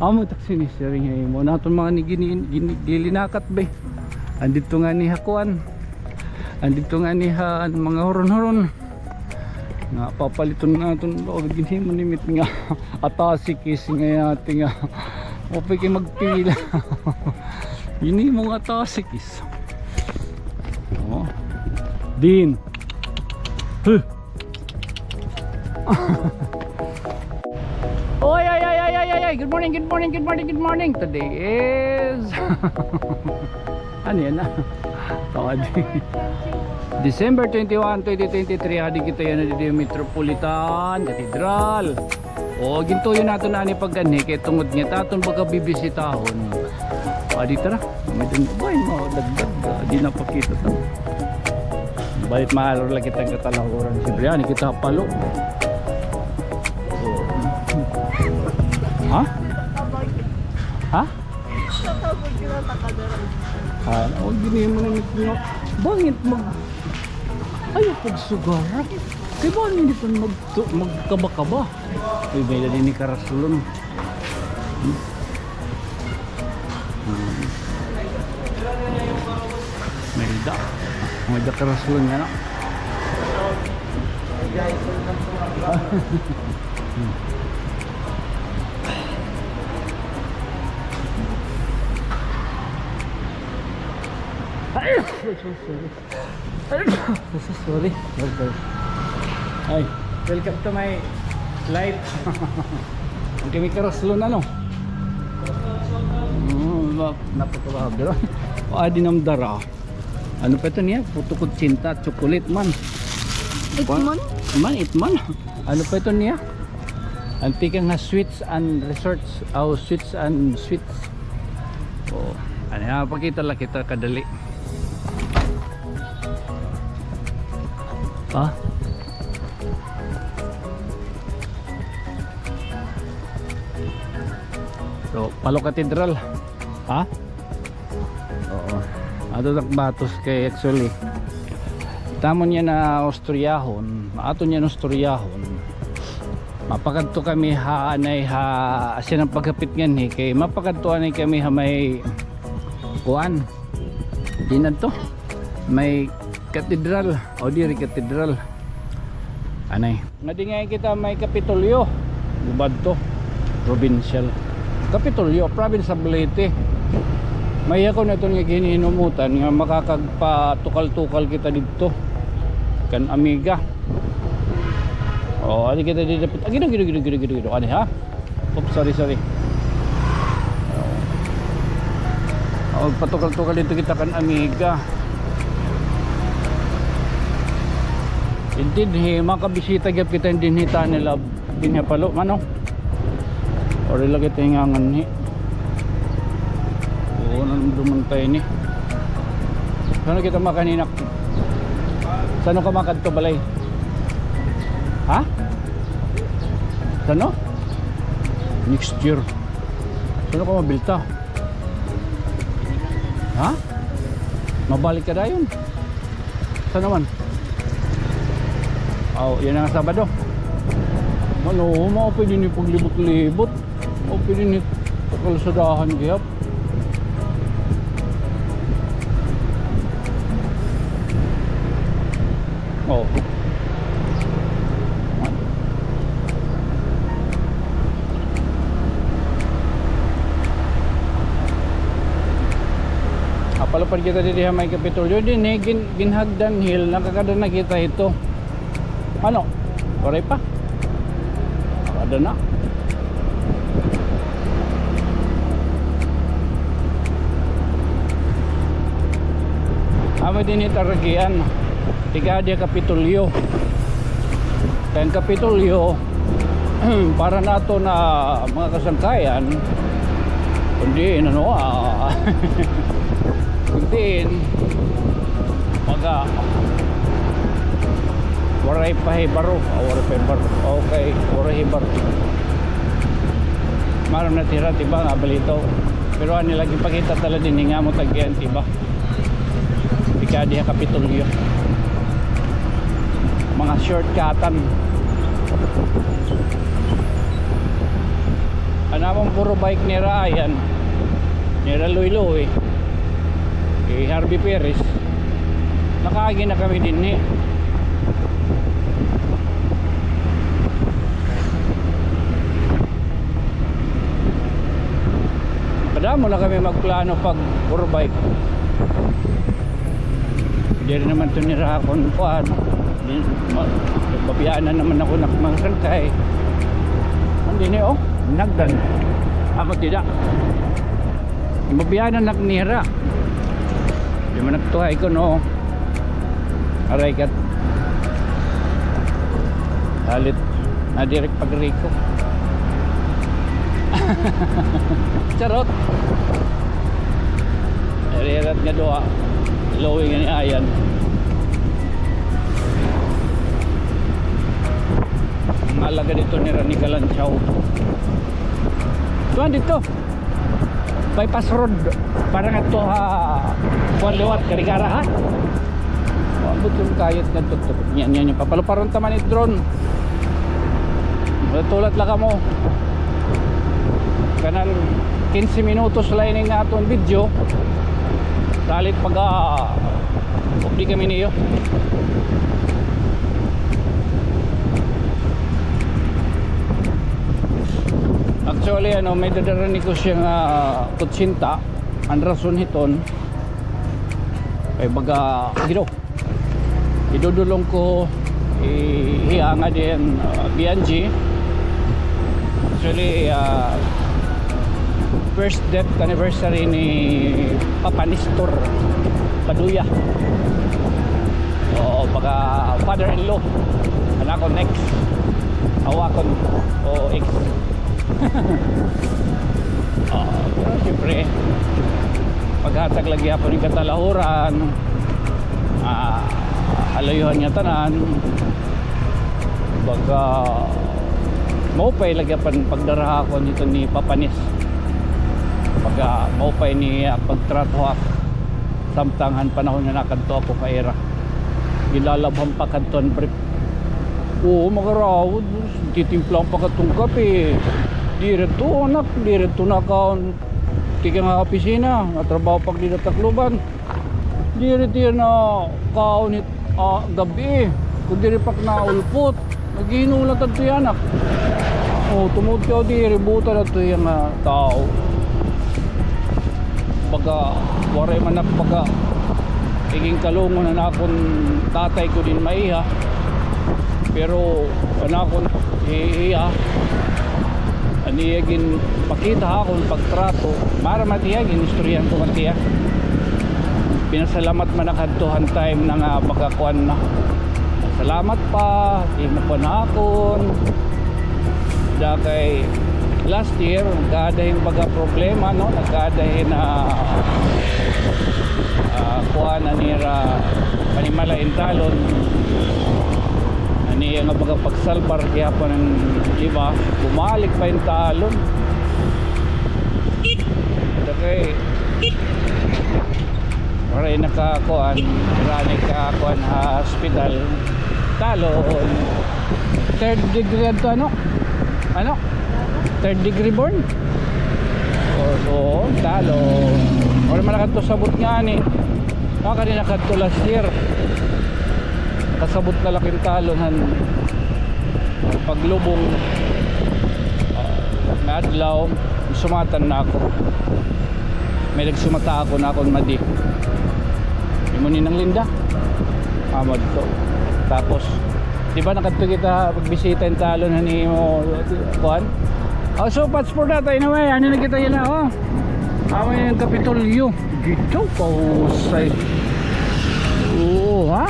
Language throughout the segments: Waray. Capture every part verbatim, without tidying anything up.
Amo taksi ni siring ha imo. Naton mga ni gini, gini, gilinakat, be. Andito nga ni ha kuan. Andito nga ni ha mga huron-huron. Nga papaliton naton, o, ginhimo ni Mit nga atasikis nga yati nga. Wa pa kay magpila. Ginhimo nga atasikis. Oh. Din. Huh. Oy, ay, ay, ay, ay, ay, ay. Good morning, good morning, good morning, good morning. Today is ano yana? Tawad. December twenty-one, twenty twenty-three, adi kita yana didi Metropolitan Cathedral. O, gintuyo naton ani pag-anhi kay tungod nga aton baga bibisitahon. Adi tara. May dun, bay, madagdag. Ah, di napakita to. Balik mahal la kita katalahuran. Siyempre, ani kita palo. Ha? Ha? Ah, o, ginimo na nga. Bangit mag-, ayaw pagsugar. Kay ba hindi pa mag-, magkaba-kaba? Uy, may dali ni karasulon. Hmm. Hmm. May da. May da karasulon nga na. Ay! Sorry. Sorry. Ay, welcome to my life. Ang kami karaslo na, no? Mm, ba, napakabahag dira. O, adi nam dara. Ano pa ito niya? Puto kutsinta, chocolate man. Itmon? Man, itmon. Ano pa ito niya? Ang tikang nga sweets and resorts. Oh, sweets and sweets. Oh, ano yan? Pakita la kita kadali. Ha? So, Palo Cathedral. Ha? Oo. Ato tak batos kay actually. Tamo niya na ustoryahon, ato niya na ustoryahon. Mapakadto kami ha, anay ha, asya ng paghapit nganhi, kay mapakadto anay kami ha may kuan. Di na to. May katedral. O, diri katedral. Anay. Nga di nga kita may Kapitolyo. Gubad to. Provincial. Kapitolyo, province of Leyte. May ako na ito nga ginhinumutan nga makakagpatukal-tukal kita didto. Kan Amiga. O, adi kita didapit. Ah, gido, gido, gido, gido, gido, gido. Ani, ha? Oops, sorry, sorry. O, patukal-tukal didto kita kan Amiga. Indeed, he, makabisita gyud kita dinhi, Tanilab. Dinhi Palo, mano? Ori lagi tayo nga nganhi. Oo, nanumduman tayo ni. Sano kita makaninak? Sano ka makadto balay? Ha? Sano? Next year. Sano ka mabilta? Ha? Mabalik ka dayon? Saan naman? Aw, yan ang Sabado. Ano, mao pwede ni paglibot-libot. Mao pwede ni kalsadahan gihap. Oh. Apalupad kita didi ha may Kapitolyo. Dinhi, gin-, ginhagdan hill, nakakada na kita ito. Ano? Waray pa. Ada na. Amo dinhi it aragian. Tig-adi ha Kapitolyo. Kay an Kapitolyo, para nato na mga kasangkayan, kundi, ano, ah, kundi, Maga, waray pa hibaro. Ah, waray pa hibaro. Okay, waray hibaro. Maaram na tira, tiba nga balitaw. Pero ani lagi pakita tala dinhi nga amo tag-iyan, tiba. Tig-adi ha Kapitolyo. Mga shortcutan. An amon puro bike nira Ayan, nira Loy Loy, eh, Harvey Perez. Nakaagi na kami dinhi. Makadamo na kami magplano pag puro bike. Diri naman to nira akon kuan. Di, ma-, mabiyaan na naman ako nak mga sangkay. Hindi ni, oh, nagdan. Ako tidak. Mabiyaan na nak nira. Di man nagtuhay ko, no. Aray kat. Halit na direk pagriko. Charot. Arirat nga duha. Lowing ni Ayan. Ang alaga dito ni Rani Kalanchaw. Tuwan dito. Bypass road. Para nga to ha. Kuwan liwat. Karigara ha. Ambot yung kayat nga to. Yan, yan yung papaluparon taman ni drone. Tulat la kamo. Kanan kinse minutos la ini nga aton video. Salit pag, ah, updi kami niyo. Actually, ano, may dadara ni ko siya nga kutsinta. An rason hiton, kay baga, you know, idudulong ko, i-, hiya nga din, uh, B N G. Actually, uh, first death anniversary ni Papa Nestor Paduya. Oo, baga father-in-law. An akon ex. Aw akon, o ex. Ah, pero siyempre, paghatag lagi ako ning katalahuran, ah, alayuhan nga tanan, baga maupay lagi an pagdara ha akon hito ni Papa Nes. Baga maupay ni, ah, pagtrato ha akon. Samtang han panahon nga nakadto ako ha ira, ginlalabhan pa kadto an brief. Oo, makarawod. Titimpla pa kadto hin kape. Diri to, anak, diri to nakaon. Tikang ha opisina, natrabaho pa dida Tacloban. Diri to nakaon hit, ah, gab-i. Kun diri pa naulpot. Naghihinulat adto hiya, anak. O, tumod ka diri, buta na adto hiya nga tawo. Baga, waray man ak baga, igin kalungon an akon tatay ko din maiha. Pero, an akon i-, iya, an iya ginpakita ha akon pagtrato, maaram man hiya, ginistoryahan ko man hiya. Pinasalamat man ak hadto han time na nga baga kuan na. Salamat pa, di mo pa na akon. Da kay last year, nagkaada hin baga problema, no? Nagkaada hin, ah, ah, kuan an ira panimala hin talon. An iya nga baga pagsalbar gihapon an iba, bumalik pa hin talon. Da kay Waray nakakuan, waray nakakuan ha ospital. Talon. Third degree adto, ano? Ano? Third degree burn? Oo, oo, talon. Waray man nakadto sabot ngani. Ah, kani nakadto last year. Kasabot na la hin talon han paglubong, ah, nga adlaw, sumatan na ako. May nagsumata ako na akon madi. Imo ni Nang Linda? Amo adto. Tapos, di ba nakadto kita pagbisita hin talon han imo, kuan? Oh, so, Patch Ford ata, anyway, ano na kita yana, oh? Amo an Kapitolyo. Dito, kahusay. Oo, ha?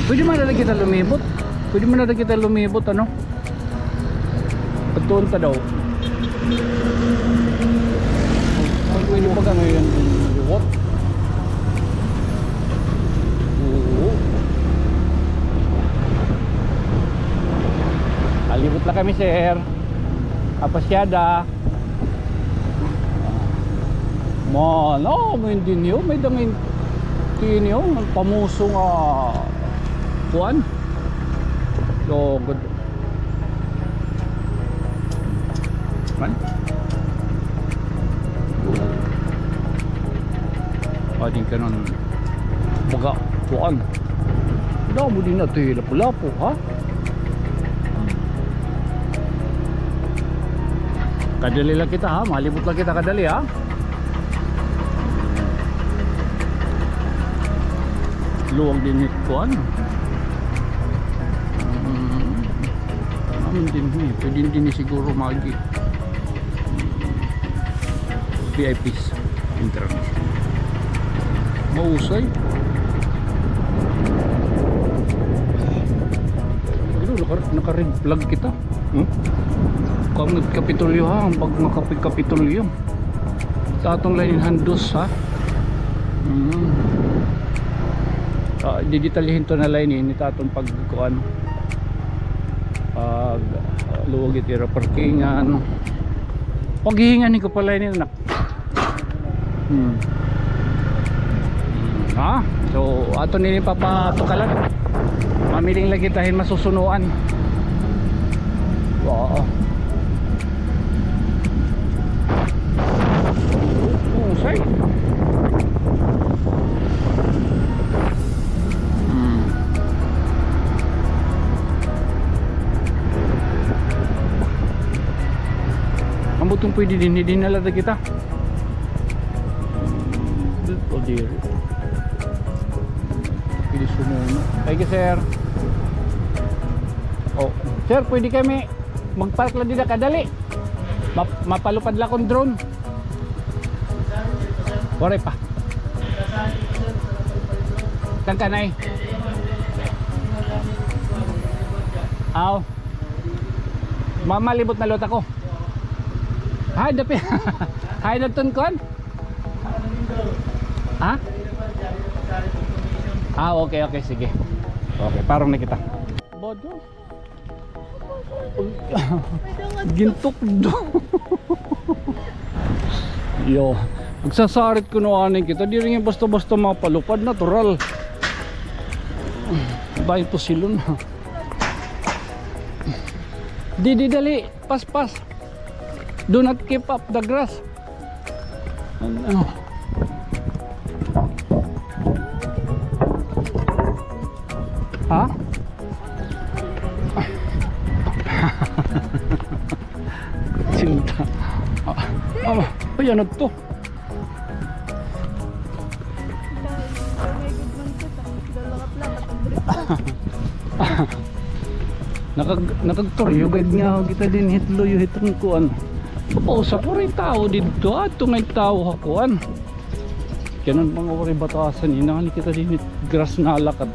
Pwede man na kita lumibot. Pwede man na kita lumibot, ano? Adtuon ta daw. Pwede ba ka ngayon liwat? Oo. Alibot na kami, sir. Apasyada. Man, ah, may din niyo, may dangin tiniyo, pamuso nga, kuan. So, good. Adin kanan baga kuan. Damo dinhi ato hi Lapu-Lapu, ha? Kadali la kita, ha? Malibot la kita kadali, ha? Luwag dinhi kuan. Mm. Amin dinhi, pwede dinhi siguro magi. V I Ps entrance. Mahusay. Ano, naka, naka-red flag kita. Hmm? Kami Kapitolyo, ha, ang pag makapig Kapitolyo. Sa aton la ini hin dos, ha. Hmm. Ah, digitalhin to na la ini, ini ta aton pagkuan. Pag, ah, luwag it ira parkingan. Paghihingan ko pala ini, nak. Hmm. Ha? So, aton ini papatukalan. Mamiling la kita hin masusunoan. Wow. Husay. Hmm. Ambot kon pwede dinhi, dinhi na la kita. Dito, diri. Pwede sumuno. Thank you, sir. Oh, sir, pwede kami magpark la dida kadali. Map-, mapalupad la akon drone. Waray pa. Tangkanay. Aw. Ma-, malibot na liwat ako. Hay, dapi. Hay, nagtun kuan? Ha? Ah, okay, okay, sige. Okay, parong na kita. Bodo. Gintukdo. Yo, magsasarit kuno anay kita. Diri nga basta-basta mapalupad, natural. Bahin pusilon. Di, di, dali. Pas, pas. Do not keep up the grass. Ano? Ha? Sinta. Ah, ah, ay, ano to? Nakag-, nakagturyo gad nga kita dinhi hit luyo hiton kuan. Opo, sa kuray tawo didto, adto ngay tawo ha kuan. Kanan mga waray batasan, inani kita dinhi hit grass nalakat.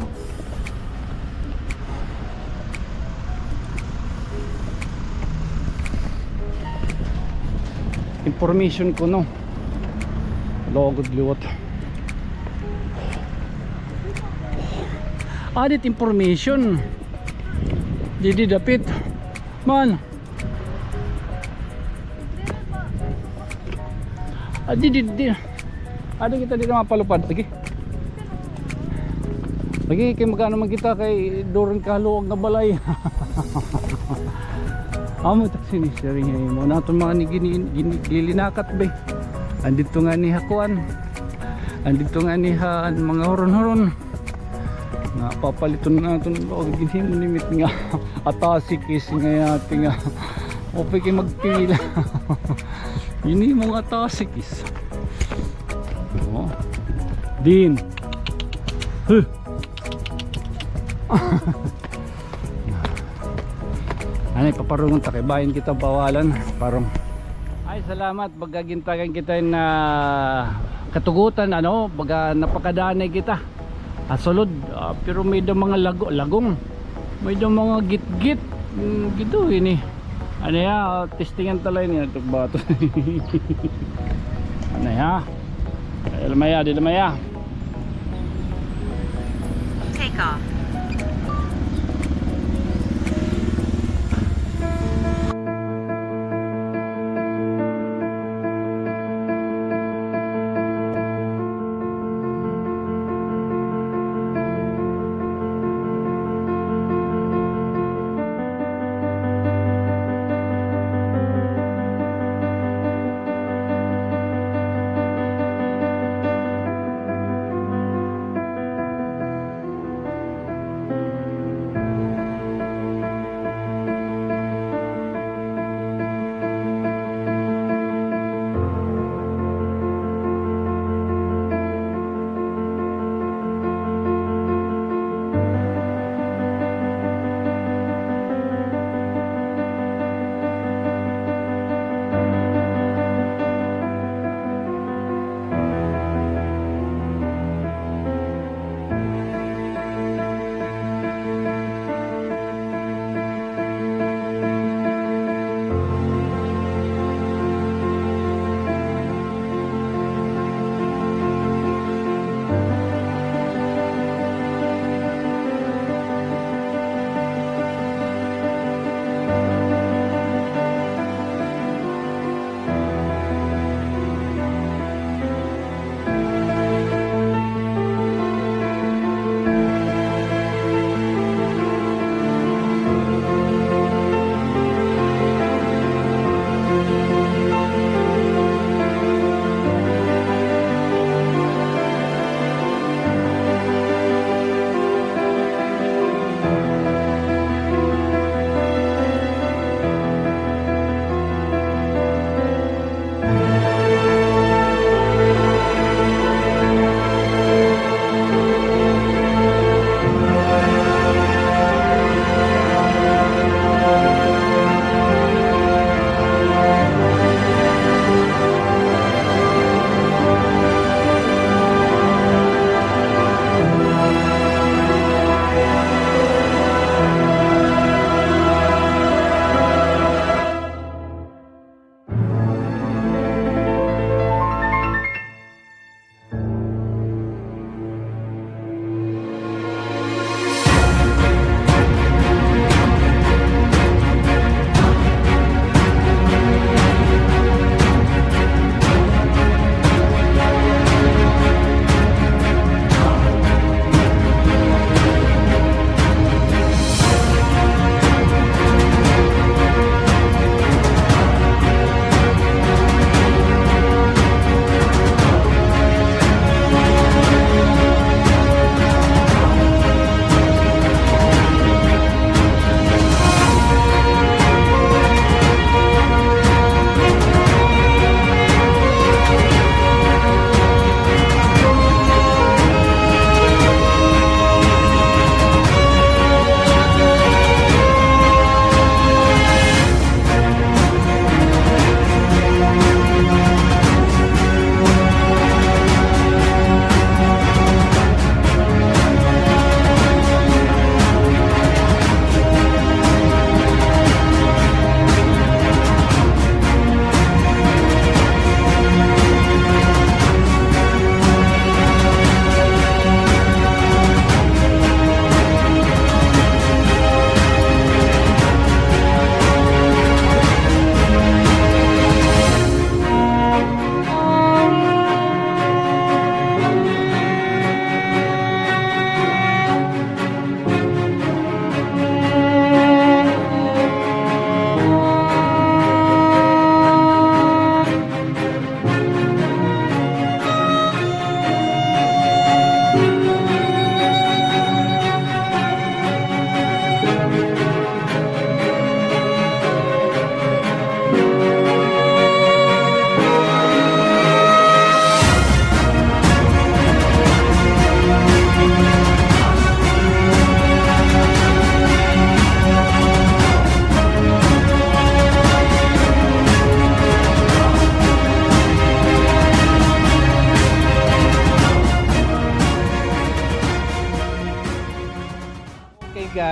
Information kuno. Lugod liwat. Adit information. Didi dapit. Man. Ah, di, di, di. Adi kita didi mapalupad. Sige. Lagi kay mag-ano man kita kay during kaluwag nga balay. Amo taxi ni siring nga imo. Naton mga ni gini, gini, gilinakat, be. Andito nga ni ha kuan. Andito nga ni ha mga huron-huron. Nga papaliton naton, oh, ginhimo ni Mit nga atasikis nga yati nga. Upay kay magpila. Ginhimo nga atasikis. Oh. Din. Huh. Anay, paparungon ta kay bahin kita bawalan. Parong. Ay, salamat. Baga gintagan kita hin, ah, katugutan, ano, baga napakadanay kita. Ah, sulod, ah, pero may daw mga lago-, lagong. May daw mga gitgit. Hmm, gito ini. Ano ya, ah, testingan ta la ini, ah, ito bato. Ano ya? Dali la maya, dali la maya. Take off.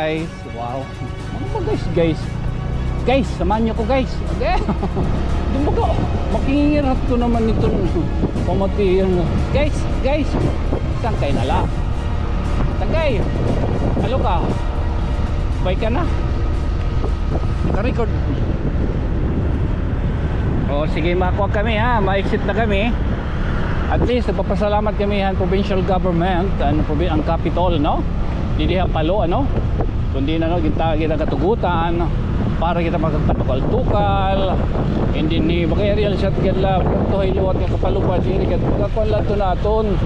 Guys, wow. Ano ba, guys, guys? Guys, samahan niyo ko, guys. Okay. Dumbaga, makingirat ko naman ito. Pamatiyan. Guys, guys. Saan kayo nala? Tagay. Halo ka. Bay ka na. Ka-record. O, sige, makuha kami, ha. Ma-exit na kami. At least, nagpapasalamat kami han provincial government, an provi-, an Capitol, no? Didi ha Palo, ano? Kundi na, no, kita, kita katugutan, para kita makagpatukal-tukal. Hindi ni, baka area siya, tigad la, punto, hay liwat nga kapalubad, diri, kat, pagkakuan la to naton.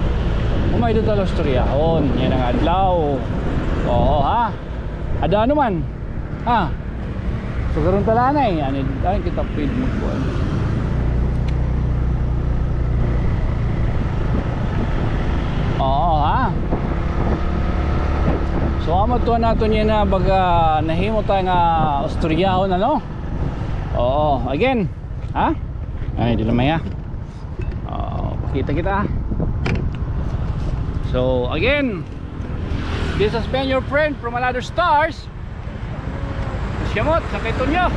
Umay do talo storyahon, yan ang adlaw. Oo, ha? Ada ano man? Ha? So, karon talanay, ani, ay, kita pwede magkuan. Oo, ha? So, amo to naton yan na baga nahimo tayo nga istoryahon, ano? Oo, again. Ha? Ay, di naman ya. Oh, pakita kita. So, again, this has been your friend from another stars. Siyamot, sa kay Tonyo.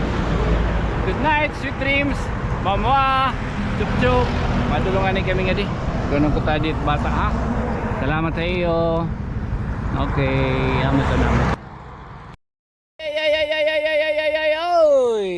Good night, sweet dreams. Mamwa, chup chup. Madulungan ni kami nga di. Ganun ko tadi, bata, ha? Salamat sa iyo. Okay, hamat na naman.